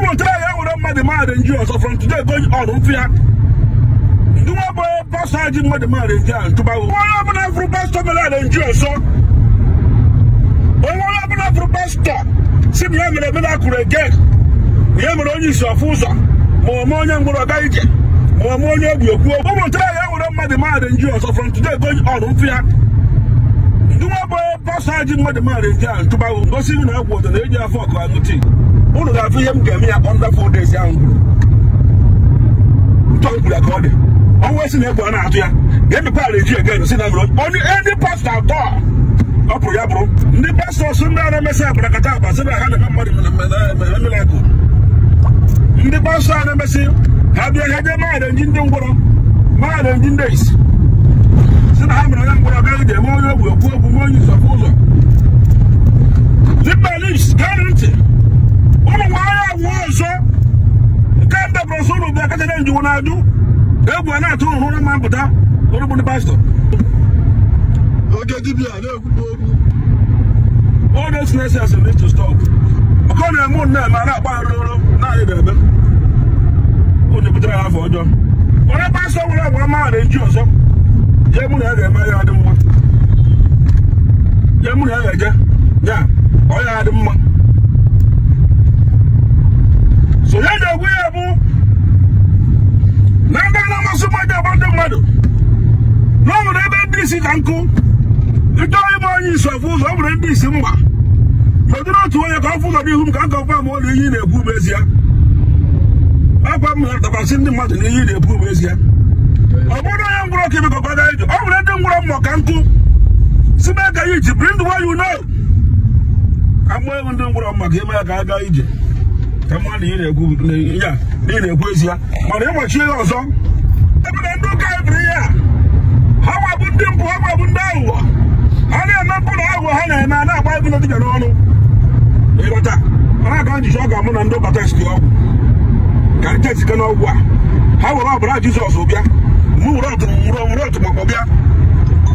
Ụmụ ntorobịa ya were mmadụ mmadụ nji ọzọ from today going on mfịa. Ndị nwa bụ pastọ ji mmadụ mmadụ nji a ntụbago. Onye ọbụla fụrụ pastọ mere ala nji ọzọ. Onye ọbụla fụrụ pastọ si na ya mere miracle again. Ya mere onye isi ọfụ ụzọ ma ome onye mgbụrụ ọga ije ma ome onye ogbi okwu. Ụmụ ntorobịa ya were mmadụ mmadụ nji ọzọ from today going on mfịa. Ndị nwa bụ pastọ ji mmadụ mmadụ nji a ntụbago. Gosi na ọgwụ ụtọ na-eji afọ ọkụ aṅụ tii. Unu ga-afụ ihe m ga-eme ya under 4 days ahụ ntọ kwuru ya ka ọ dị. Ọnwa esi na egwu a na-atụ ya ga-emepe ala eji again si na mere onye ndị pastọ atọ ọ pụrụ ya bụrụ ndị pastọs ndị a na-emesi akparakata akpa sị na ha na-eme mmadụ miracle. Ndị pastọ a na-emesi ha bịa ha jee mahadum nji ndị ngwọrọ mahadum nji ndị isi si na ha mere onye ngwọrọ gaghị ije eme onye ogbi okwu okwu mee onye isi ọfụ ụzọ. Zip my lips, gee ntị. Ụmụ nwaanyị agwụ ọzọ nke ndị bụrụ ụlọ bịa kacha na njiwu na-ajụ egwu a na-atụ ụrụ ụra ma mpụta ụrụ bụ ndị pastọ. Oge dibịa na-ekwukwa okwu. All those nonsense need to stop. Maka ọ na-eme ụnụ na-eme a na-akpa arụrụ naanị na-eme. Ụnụ butere ya afọ ọjọọ. Onye pastọ nwere agwa ma na-eji ọzọ. Ya mụ na ya ga-eme ya adị mma. Ya mụ na ya ga-eje ya ọ ya adị mma. So ya ga-egwu ya bụ na ndị na-amasị mmadụ agba ndị mmadụ na ọ nwere ebe ndị isi ka nkụ ịchọ ịgba onye isi ọfụ ụzọ ọ nwere ndị isi mma nọdụrụ otu onye ka ọ fụ ụzọ n'ihu m ka m kọfam ụlọ ihe ị na-ekwu bụ ezie. Akwa m na-atakwasị ndị mmadụ na ihe ị na-ekwu bụ ezie. Ọ bụrụ onye ngwụrọ ka imekọkọ ga ije ọ nwere ndị ngwụrọ mmụọ ka nkụ si mee ka ya iji bring the way you know. Ka mgbe ewu ndị ngwụrọ mma ka ime ya ka a gaa ije ka mmadụ ị na-ekwu ezie mana ịgbachi ihe ọzọ ebe na ndị ụka ebiri ihe a ha ma bụ ndị mpụ ha ma bụ ndị aghụghọ ha na-eme mpụ na aghụghọ ha na-eme a na-agba ebe na dibịa n'ọnụ ịghọta mana aka njiji ọ ga-amụ na ndị ụka testi ọgwụ ka ndị testi n'ọgwụ a ha were ọbara Jizọs bịa mụ were ọtụmakpọ bịa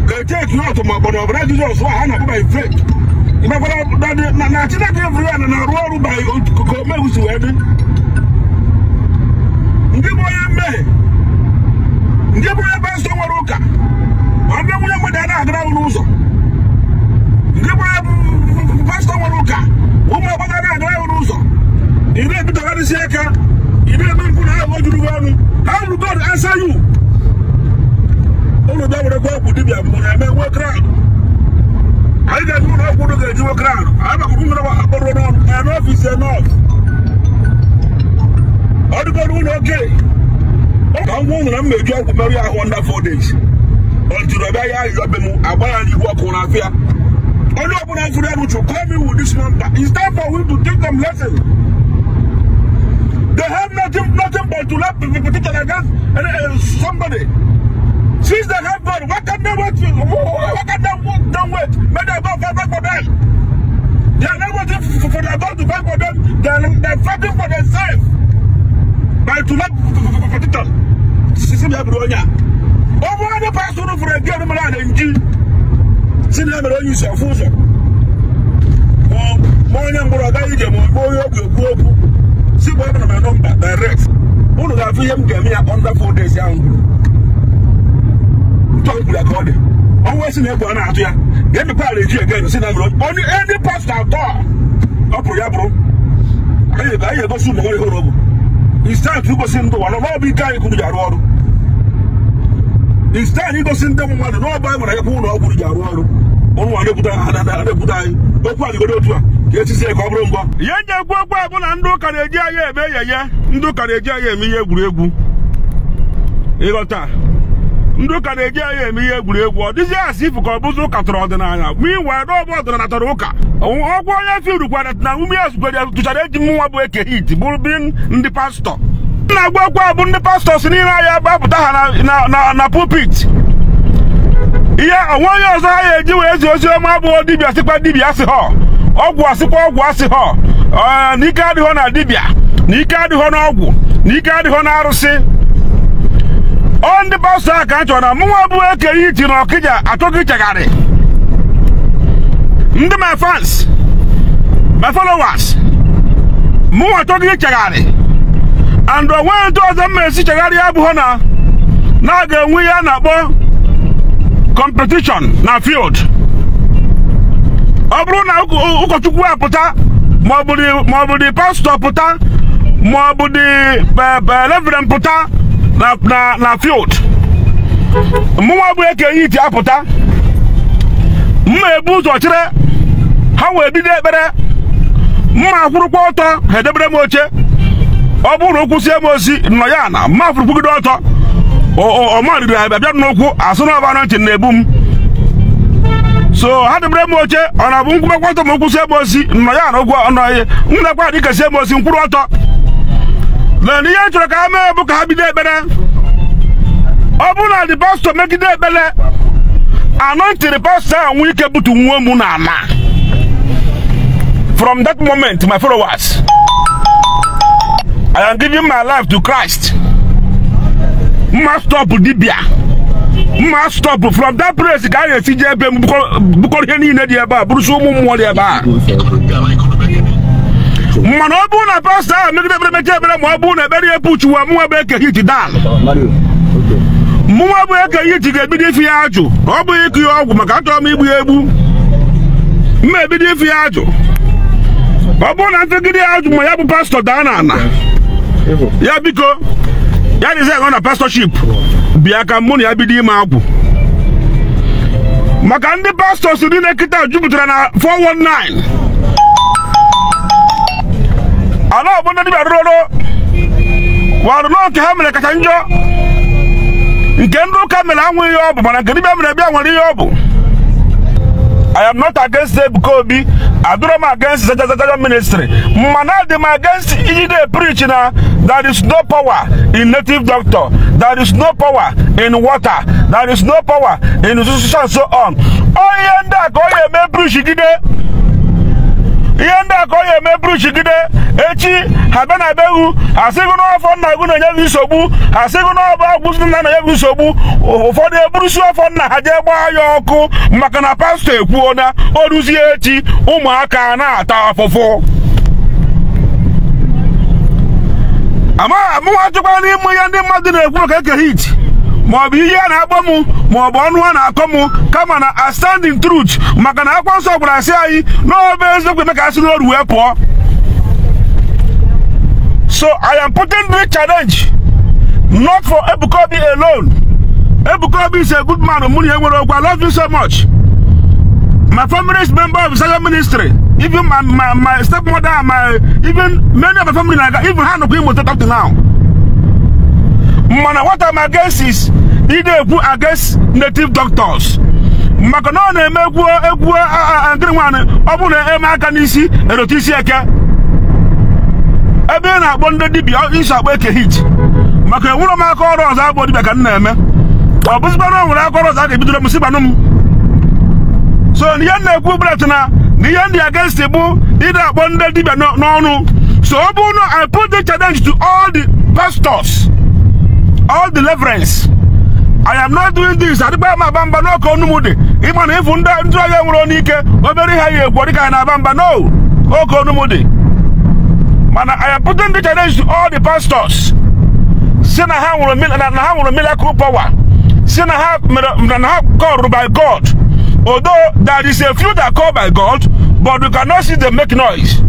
ka eteki ọtụmakpọ na ọbara Jizọs a ha na-akpọ by fake. Na Chineke evuru ya na-arụ ọrụ by ka omewusi wee dị. Ndị bụ onye mmehie ndị bụ onye pastọ nwere ụka ma ndị nwunye mmadụ a na-agara n'ụzọ ndị bụ onye pastọ nwere ụka ụmụ agbọghọ na-agara n'ụzọ ị na-ebitọgharịsị aka ị na-eme mpụ na aghụghọ juru gị ọnụ. How will God answer you? Ụlọ bịa werekwa ọgwụ dibịa mgbe na-eme nwee crowd. Anyị ga-eji ụlọ ọgwụ ụlọ ga-eji nwe crowd. Anyị maka ụkwụ nwere akpọrọ n'ọnụ. Enough is enough. Ọ dịgoro ụlọ oke ka m gwa ụnụ na m meju ọgwụ merụ ya ahụ under 4 days until ọ bịa ya ayọ be m agba ya n'ihu ọkụ na afịa. Onye ọbụla fụrụ ya n'uche call me with this number. It's time for we to take them lesson. They have nothing but to let petition against somebody. Since they have God, why can't they wait? Why can't they don't wait? May they go fight for them. They are not waiting for their God to fight for them. They are fighting for themselves. By to let petition. Over the pastor for a girl, man, and G. See them use your phone. See what my number direct. Unu ga-afụ ihe m ga-eme ya under 4 days ahụ ntọ kwuru ya ka ọ dị. Ọnwa esi na egwu a na-atụ ya ga-emepe ala eji again si na mere onye ndị pastọ atọ ọ pụrụ ya bụrụ anyị egosi ụmụ nwere ihe bụ It's time to gosi ndị ụwa na ọ bụ ike anyị kwuru ji arụ ọrụ. It's time igosi ndị mmadụ na ọ bụ anyị nwere ekwu ụlọ ọgwụ ji arụ ọrụ. Ụnụ nwa na-ekwute anyị okwu adịgodo otu a ka echisi ya ka ọ bụrụ ngwa. Ihe nji ekwu okwu a bụ na ndị ụka na-eji anyị eme yeye ndị ụka na-eji anyị eme ihe egwuregwu ịghọta ndị ụka na-eji anyị eme ihe egwuregwu ọ dịzị asị ifu ka ọ bụzi ụka tọrọ ọdịnala meanwhile na ọ bụ ọdịnala tọrọ ụka ọgwụ onye firukwara na ume ya zukwere tụchara eji mụnwa bụ eke hit bụrụ bi ndị pastọ na-agwa okwu a bụ ndị pastọ si niile anyị agbapụta ha na pulpit ihe onwe onye ọzọ ha ga-eji wee zi ozi ọma bụ dibịa sịkwa dibịa asị họ ọgwụ asịkwa ọgwụ asị họ na ike adịghọ na dibịa na ike adịghọ n'ọgwụ na ike adịghọ na arụsị ọ ndị pastọ a ka a chọrọ na mụnwa bụ eke iti na Ọkịja achọghị ichegharị ndị my fans my followers Mụnwa chọghị ichegharị and onwe ndị ọzọ mma esi chegharị abụghị na na ga-enwe ihe a na-akpọ competition na field. Ọ bụrụ na ụkọchukwu apụta ma ọ bụ dị pastọ pụta ma ọ bụ dị reverend pụta na field, mụnwa bụ Eke Hit apụta, mma ebu ụzọ chere ha wee bido ekpere, mma akwụrụkwa ọtọ ha edebere m oche. Ọ bụrụ na ụkwụ sie m osi nọ ya na mma afụrụkwugide ọtọ ọma riri abịa n'ụkwụ asụ na ọba ntị na-ebu m. So ha debere m oche, ọ na-abụ nkwụbekwa ọtọ ma ụkwụ sie m osi nọ ya na ụkwụ nnekwa dị ka sie m osi nkwụrụ ọtọ. Lee ihe chọrọ ka ha mee bụ ka ha bido ekpere. Ọ bụrụ na dị pastọ megide ekpere anointing pastọ ahụ nwee ike butu nwa m n'ala. From that moment, my followers, I am giving my life to Christ. Mma stop dibia. Mma stop from that place ka anyị esi jee ebe m bukọrọ ihe niile dị ebe a bụrụsi ụmụ mmụọ dị ebe a. Mana ọ bụrụ na pastọ ahụ megide ekpere mechaa ekpere ma ọ bụrụ na ekpere ya puchuwa mụnwa bụ Eke Hit down. Mụnwa bụ Eke Hit ga-ebido ife ya ajụ. Ọ bụghị ịkụ ya ọgwụ maka achọrọ m igbu ya egbu. Mma ebido ife ya ajụ. Ọ bụrụ na mfegide ya ajụ ma ya bụ pastọ daa n'ala ya biko ya dịzi na pastorship bịa ka mụ na ya bido ime agwụ. Maka ndị pastọs niile kịta jupụtara na 419. Ala ọ bụ ndị dibịa rụrụ warụ nọ nke ha mere kacha njọ. Nke ndị ụka mere anwụ ihe ọ bụ, mana nke dibịa mere bịa nwere ihe ọ bụ. I am not against Ebuka Obi. I do not against Zion ministry. Man, I am against Ijide preach na there is no power in native doctor. There is no power in water. There is no power in so and so on. Oh, yenda ko ye me preach gide. Yenda ko ye me preach gide. Echi habe na bewu asigo no afọ nna gu na nye gị nsogbu, asigo no ọba agwụsị nna na nye gị nsogbu. Ụfọdụ eburusi ọfọ nna ha jee gbaa ya ọkụ maka na pastọ ekwuo na o ruzie echi ụmụaka na-ata afụfụ. Amụwa chọkwara n'ime ihe ndị mmadụ na-ekwu maka Eke Hit ma ọ bụ ihe a na-akpọ m ma ọ bụ ọnụ a na-akọ m, kama na I stand in truth maka na akwụkwọ nsọ gwara asị anyị n'ọbụ eziokwu eme ka asị n'oru wee pụọ. So I am putting the challenge not for Ebuka Obi alone. Ebuka Obi is a good man. I love you so much. My family is member of Zion ministry. Even my stepmother and my even many of my family, even Hannah Queen will take up to now. Man, what I'm against is either against native doctors. Makanone emegwu egwu andri nwanne ọ bụ na eme aka n'isi erotu isi eke. Ebe na-akpọ ndị dibịa isi akpọ Eke Hit maka enwere m aka ọrụ ọzọ abụ dibịa ka m na-eme. Ọ bụzikwana o nwere aka ọrụ ọzọ a ga-ebidoro m sịgbanụ m. So ihe m na-ekwu bụlat na ihe ndị against bụ ịdị akpọ ndị dibịa n'ọnụ. So ọ bụ na I put the challenge to all the pastors, all the reverends. I am not doing this. Adịkwa m aba mba n'oke ọnụ m dị. Ịma na ịfụ ndị ọhịa nwere ọnụ ike obere ihe ya egwu dịka na aba mba no oke ọnụ m dị. Mana I am putting the challenge to all the pastors. Si na ha nwere miracle power. Si na ha called by God. Although there is a few that called by God, but you cannot see them make noise.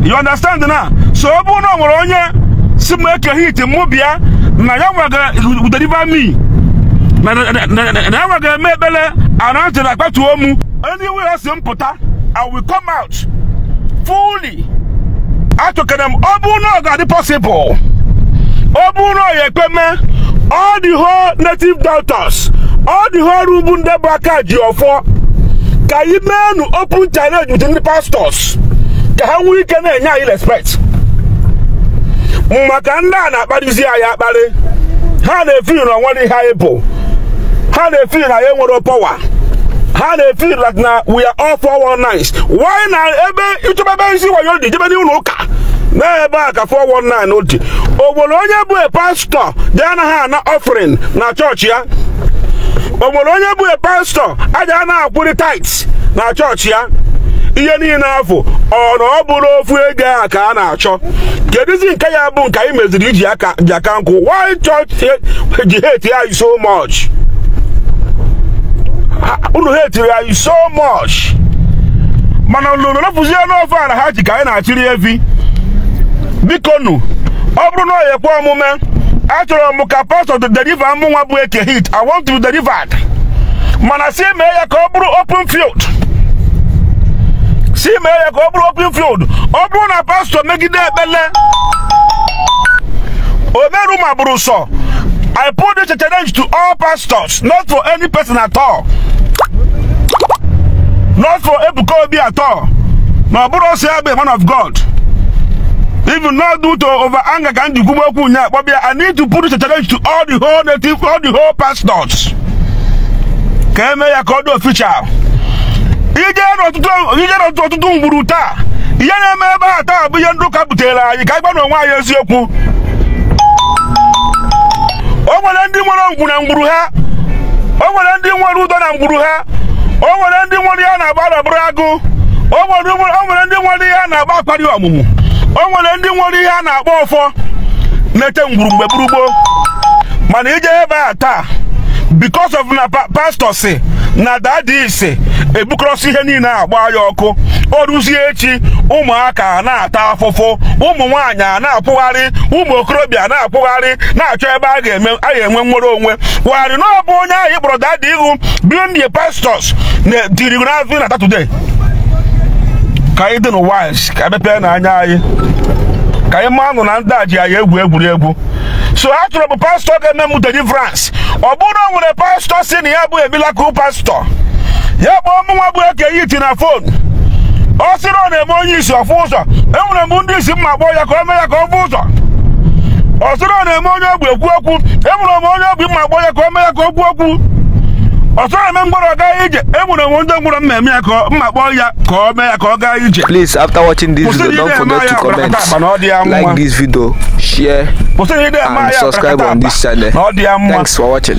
You understand now? So ọ bụrụ na o nwere onye si m Eke Hit mụ bịa na ya nwa ga-deliver me, na ya nwa ga-eme ekpere anointing akpatuo mụ. Anyway ọ si m pụta, I will come out fully. Atụkere m ọ bụrụ na ọ ga-adị possible, ọ bụrụ na ọ ya ekpe mee, all the whole native doctors, all the whole room ndị bụ aka ji ọfọ, ka anyị mee nu open challenge with ndị pastors ka ha nwee ike na-enye anyị respect. Maka ndị a na-akparịzi anyị akparị, ha na-efil na onwere ihe anyị bụ, ha na-efil na anyị nwere power, ha na-efil that na we are all 419s. Why na ebe ịchọba ebe isi wayo dị jebe n'ụlọ ụka na ebe a ka 419 dị. O nwere onye bụ a pastọ dị anaghị ana offering na chọọchị ya? O nwere onye bụ a pastọ aja anaghị akwụrị tithes na chọọchị ya? Ihe niile afọ ọ na ọ bụrụ ofu ego a ka a na-achọ. Kedụzi nke ya bụ nke anyị meziri iji aka ji aka nkụ? Why church ji hate anyị so much? Unu hate anyị so much, mana unu lọfụzie n'ofe ala ha ji ka anyị na-achịrị efi. Biko nu, ọ bụrụ na ọ ekwe omume, achọrọ m ka pastor to deliver mụ nwa bụ Eke Hit. I want to be delivered, mana si mee ya ka ọ bụrụ open field, si mee ya ka ọ bụrụ open field. Ọ bụrụ na pastor megide ekpele omeru ma bụrụ sọ, I put this challenge to all pastors, not for any person at all, not for Ebuka Obi at all. Na ọ bụrụ ọsọ ya bụ man of God, even not due to over anger ka ndị kwugbo okwu nya akpọbịa. I need to put this challenge to all the whole native, all the whole pastors, ka eme ya ka ọ dị official. Ije n'ọtụtụ ọtụtụ ngwuru taa, ihe na-eme ebe a taa bụ ihe ndị ụka butere anyị. Ka anyị gwa n'onwe anyị eziokwu, o nwere ndị nwere ngwu na ngwuru ha, o nwere ndị nwere udo na ngwuru ha, o nwere ndị nwere ihe na-agba arabụrụ agụ, o nwere ndị nwere ihe a na-agba akparị ọmụmụ, o nwere ndị nwere ihe a na-akpọ ọfọ na-ete ngwuru mgbe gburugburu. Mana ije ebe a taa, because of na pastor si na daddy si ebukọrọsị ihe niile agba ya ọkụ, o ruzie echi ụmụaka na-ata afụfụ, ụmụ nwaanyị a na-akwụgharị, ụmụ okorobịa na-akwụgharị na-achọ ebe a ga-enwe nwere onwe kwagharị. Na ọ bụ onye ahụ ịkpọrọ daddy ihu being the pastors tiri n'azụ na today. Ka anyị dị wise, ka emepee n'anya anyị, ka anyị maa nụ na ndị a ji anyị egwu egwuregwu. So a chọrọ bụ pastor ga-eme m deliverance. Ọ bụrụ na o nwere pastor si na ya bụ a miracle pastor, ya kpọọ mụ nwa bụ Eke Hit na phone, ọ sịrị ọ na-eme onye isi ọfụ ụzọ, enwere m ndị isi mma kpọọ ya ka o mee ya ka ọ fụ ụzọ. Ọ sịrị ọ na-eme onye ogbi ekwu okwu, enwere m onye ogbi mma kpọọ ya ka o mee ya ka o kwuo okwu. Ọ sịrị eme mgbọrọ gaa ije, enwere m ndị ngwụrọ mma eme ya ka mma kpọọ ya ka o mee ya ka ọ gaa ije. Please, after watching this video, don't forget to comment, like this video, share and subscribe on this channel. Thanks for watching.